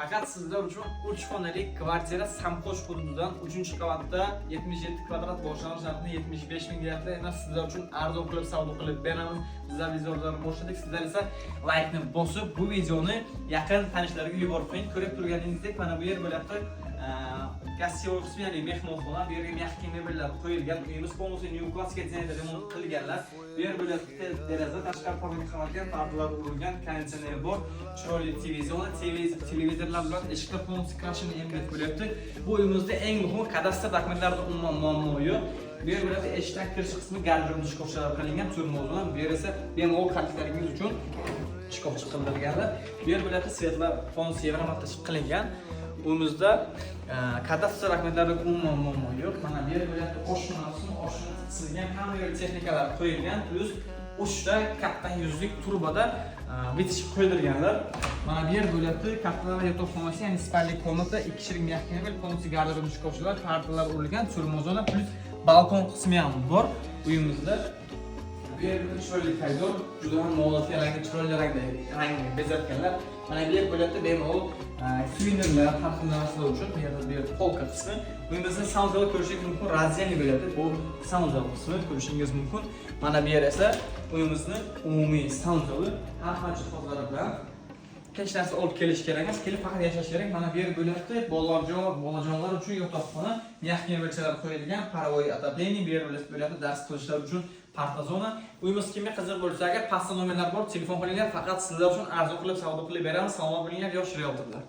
Faqat sizlar uchun 3 xonali kvartira Samqo'sh hududidan, 3-qavatda, 77 kvadrat, boshlang'ich narxi 75 ming deyapti. Endi sizlar uchun arzon qilib savdo qilib beramiz. Bizlar videolarni boshladik. Sizlar esa laykni bosib, bu videoni yaqin tanishlarga yuborib qo'ying. Ko'rib turganingizdek, mana bu yer bo'lyapti гостевой qismi, ya'ni mehmonxona. Bu yerga мягкий mebellar qo'yilgan. Uyimiz полностью new klassika dizaynda remont qilganlar. Bu yer bo'lyapti deraza, tashqari tomonga qaralgan, pardalar urilgan, konditsioner bor, chiroyli TV zona, televizorlar bilan, eshiklar полностью крашеный MDF bo'lyapti. Bu uyimizda eng muhimi, kadastr dokumentlarida umuman muammo yo'q. Bu yer bo'lyapti eshikdan kirish qismi, garderob shkafchalar qilingan, turma bilan. Bu yer esa bemalol kartalaringiz uchun shkafcha qildirganlar. Bu yer bo'lyapti свет lar полностью евромонтаж qilingan. Uyimizda kadastr dokumentlarida umuman muammo yo'q. Mana bu yer bo'lyapti oshxona qismi, oshxona chizilgan, hamma yerga texnikalar qo'yilgan, плюс uchta katta yuzlik trubada bitishib qo'ydirganlar. Mana bu yer bo'lyapti kattalar yotoqxonasi, ya'ni спальный комната, ikki kishilik мягкий mebel, полностью garderob shkafchalar, pardalar urilgan, turma zona, плюс balkon qismi ham bor uyimizda. Bu yerda chiroyli koridor, juda ham noodatiy rangda, chiroyli rangda rangni bezatganlar. Mana bu yer bo'lyapti bemalol suvenirlar, har xil narsalar uchun bu yerda polka qismi. Uyimizda санузел ko'rishingiz mumkin, раздельный bo'lyapti. Bu санузел qismi, ko'rishingiz mumkin. Mana bu yer esa uyimizni umumiy санузел i, har xil jihozlari bilan. Hech narsa olib kelish kerak emas, kelib faqat yashash kerak. Mana bu yer bo'lyapti bolajon, bolajonlar uchun yotoqxona, мягкий mebelchalar qo'yilgan, паровой отопление. Bu yer bo'lyapti dars qilishlar uchun parta zona. Uyimiz kimga qiziq bo'lsa agar, pastda nomerlar bor, telefon qilinglar. Faqat sizlar uchun arzon qilib savdo qilib beramiz. Salomat bo'linglar, yosh rieltorlar.